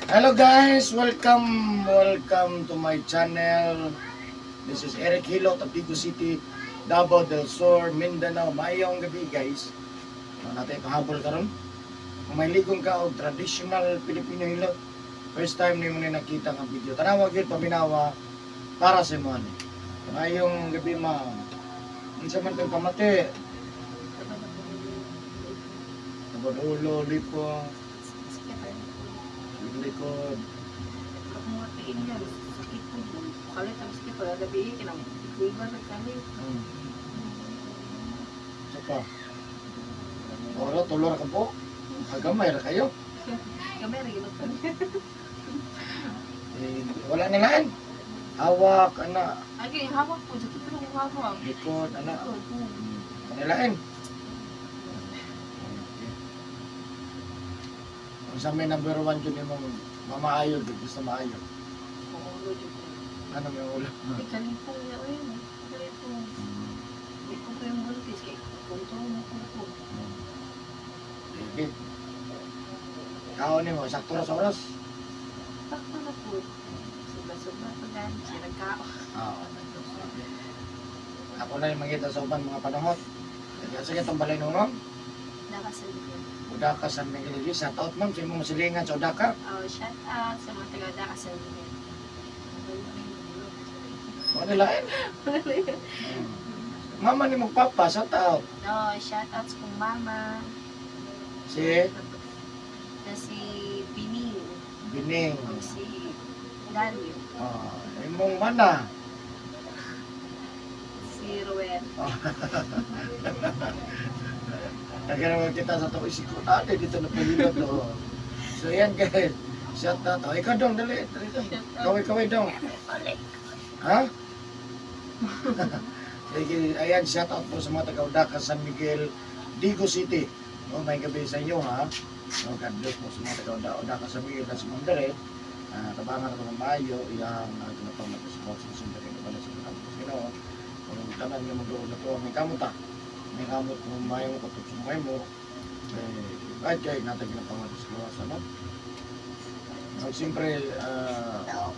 Hello guys, welcome, welcome to my channel. This is Eric Hilot of Vigo City, Davao del Sur, Mindanao. Maayong gabi, guys. Ano natin pahabol karon? Kung may ligon ka og traditional Filipino hilot, first time nimo ni nakita ang video. Tanawa gyud, paminawa para sa imo ani. Maayong gabi, ma'am. Unsa man tong pamati? Tubod ulo, lipong, likod. Isa pa. Oro, tulo ra ka po. Kagamay ra kayo. Eh, wala na lain. Hawak, ana, likod, ana. Kanilain. Okay. Ang sa may number one yun yung mamaayo, di gusto maayo. Ano may ulo? Sige. Kaon ni mo, sakto ra sa oras. Sakto na po. Sobra-sobra pa gani siya nagkao. Oo. Sige. Ako na yung makita sa uban mga panahon. Sige, sige, itong balay nung Nakasalubong. Udaka, San Miguel. Shout out, ma'am, sa imong silingan sa Udaka. Oh, shout out sa mga taga Dhaka San Miguel. Wala lain. Mama ni mong papa, shout out. No, shout out sa kong mama Si na si Bining Bining. o si Dario, Oh, imong mana. si Ruel. Nagkaroon kita sa to isiko. Ah, dito na pahilot oh. So yan guys. Shout out. Oh, ikaw dong, dali, dali dong. Kaway kaway dong. Ha? Sige, ayan, shout out po sa mga taga Udaka, San Miguel, Digo City. Oh, may gabi sa inyo ha. So, God bless po sa mga taga Udaka, San Miguel, at sa Mandere. Ah, tabangan ako ng maayo, iyang ginapang nagkasupport sa siyempre kay Bala sa Pagkakos Ginoo. Kung tanan nga magdoon na to, may kamot ah. May kamot kung maayo mo katub sa mo. Eh, kahit kay natin ginapang sa gawas, ano? So, siyempre, sa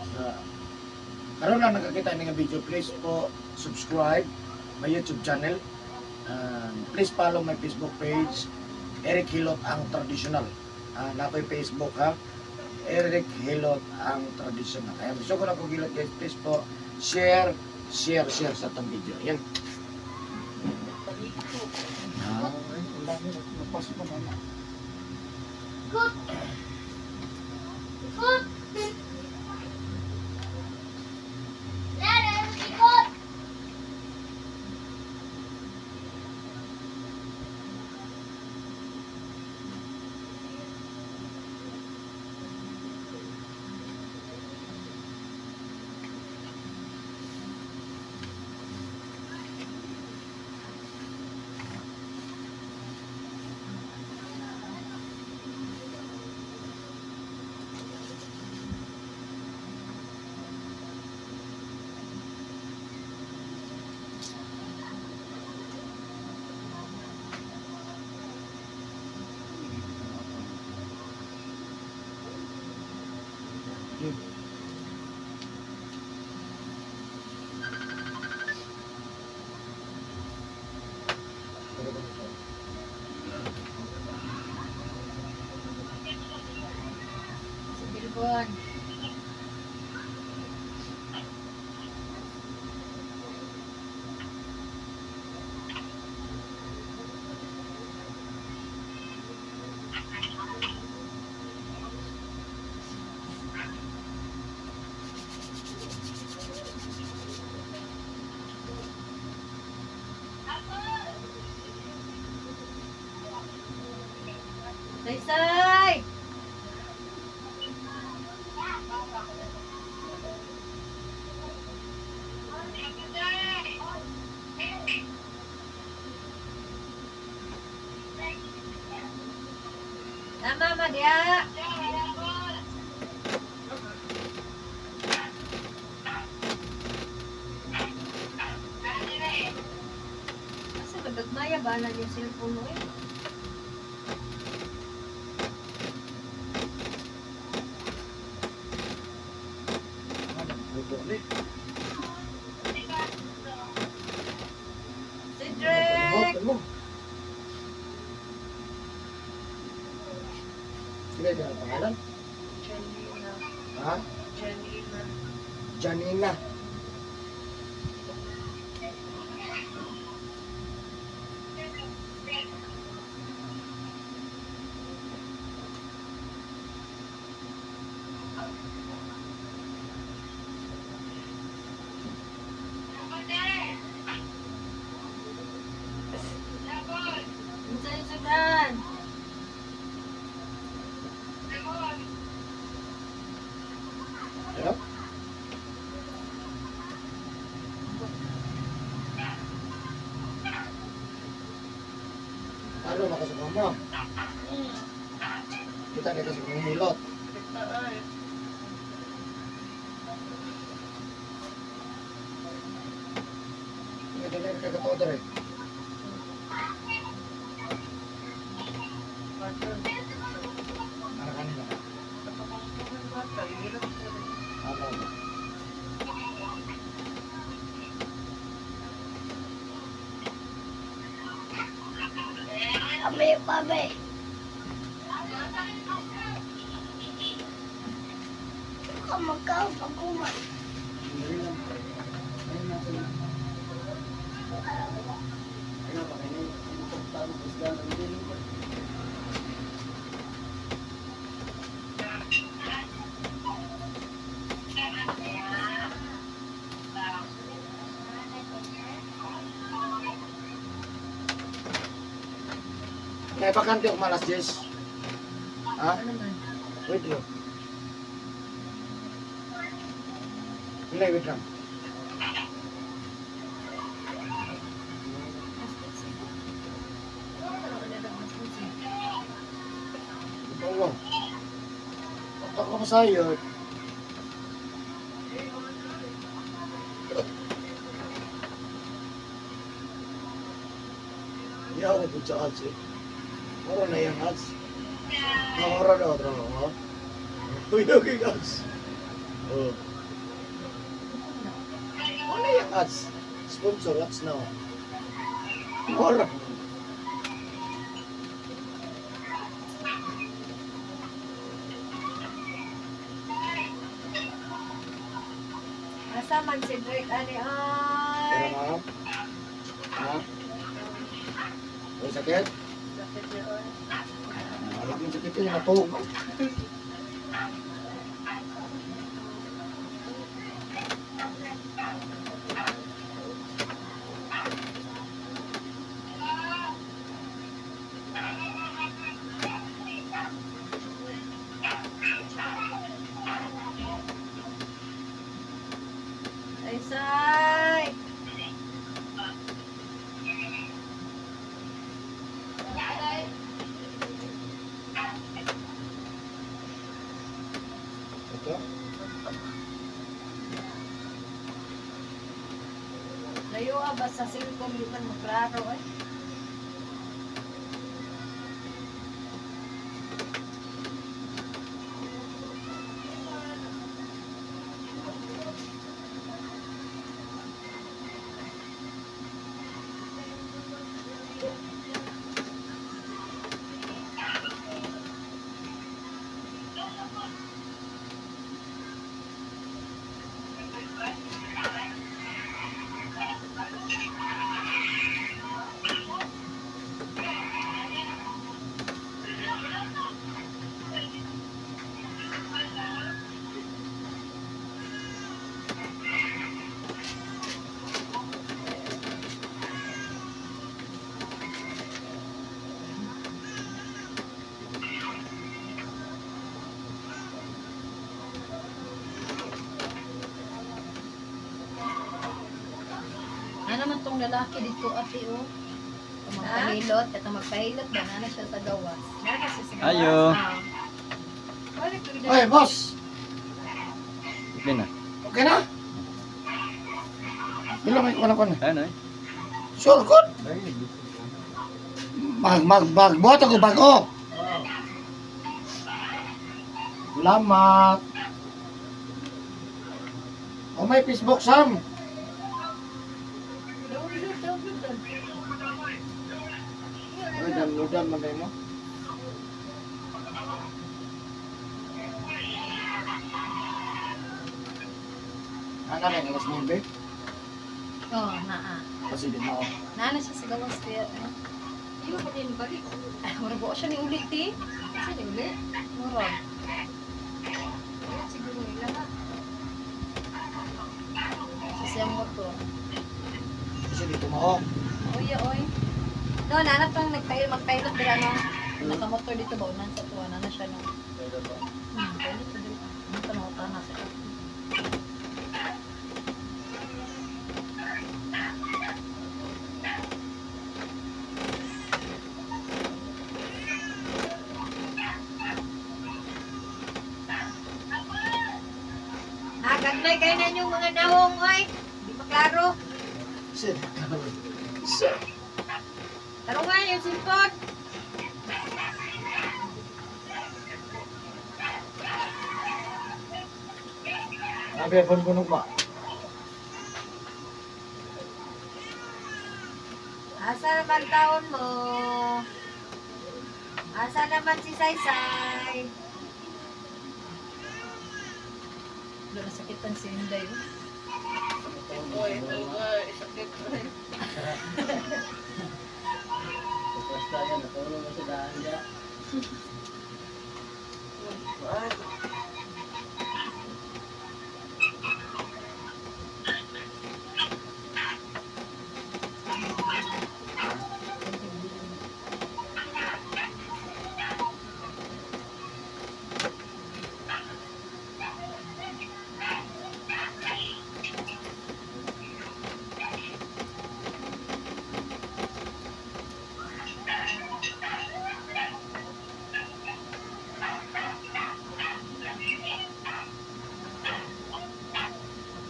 karon lang nakakita ni nga video, please po subscribe my YouTube channel. Please follow my Facebook page, Eric Hilot ang Traditional. Na ako'y Facebook ha. Eric Hilot ang Traditional. Kaya gusto ko na kong hilot guys, please po share, share, share sa itong video. Yan. Ah, Ay, wala na. Napasok ko na. Ikot! Ikot! Lara, ikot! Yun. Sa Bilbon. Saysay! Na mama dia. Asa ba gagmaya ba na yung cellphone mo eh? Sila yung pangalan? Janina. Ha? Janina. Janina. Unsa yung sudan? Ano? Ano makasama mo? Kita na kasi kung hilot. Kita ay. Hindi na kagataw dere. Bata. Para kanila ka. Katukong bata. Hirap ko rin. Ano? Kami, kami. Kamagkaw pag-uman. Hindi lang. Ayun na sila. Ayun na, baka yun. Yung tagtang isda ng dili. Kaya bakante ako malas, Jess. Ha? Ano man? Wait lang. Wait, wait lang. Ito mo. Ito ko sa'yo. Yaw ko sa ads eh. Moro na yung ads. Moro na otro mo. Uy, okay ads. Oh. Ano yung ads? Sponsor ads na. Moro. Asa man si Drake ani Pero ay. ma'am? Ha? May sakit? Sakit niya ay. Alam yung sakit yun, natuog. Ay say. Ito? Layo ba sa cellphone di man maklaro ay. Ano naman tong lalaki dito ate oh. Ito magpahilot, ito magpahilot ba na siya sa gawas. Nana siya sa gawas. Ayo. Ah. Balik ko rin. Ay, boss! Okay na. Okay na? Bilang may kuwan kuwan. Ano eh? Sure, good. Mag, mag, mag, buhat ako bago. Salamat. Oh, may Facebook, Sam. Download, download, download. Ay, downloadan man tayo mo. Nana lang alas 9. Oh, naa. Kasi di mao. Naa na siya sa gawas kaya. Ano? Hindi mo pa din balik. Ay, murag buo siya ni ulit eh. Kasi ni uli. Murag. Ayun, siguro nila na. Sa siyang motor. Kasi dito mao. Oy, oy. No, nana pang nagpahil, magpahilot dira no. Nakamotor dito ba unan sa tuwa na siya no. Pwede to dito. Ano pa na na sa. Ha, gagmay kayo na inyong mga nawong, oy. Hindi pa klaro. Kasi di Tarungan yung simpon. Abi apon kunog ba? Asa naman taon mo? Asa naman si Saysay? Doon nasakitan si Inday. Oh. Basta yan, natulog na sa daan niya.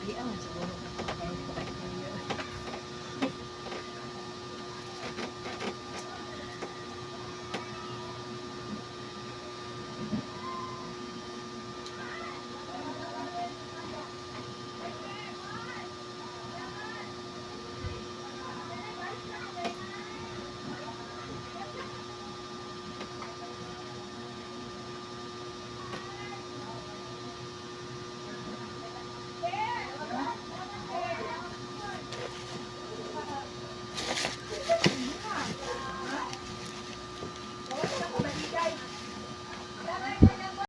Di ang siguro nakakahil pa kay Kuya.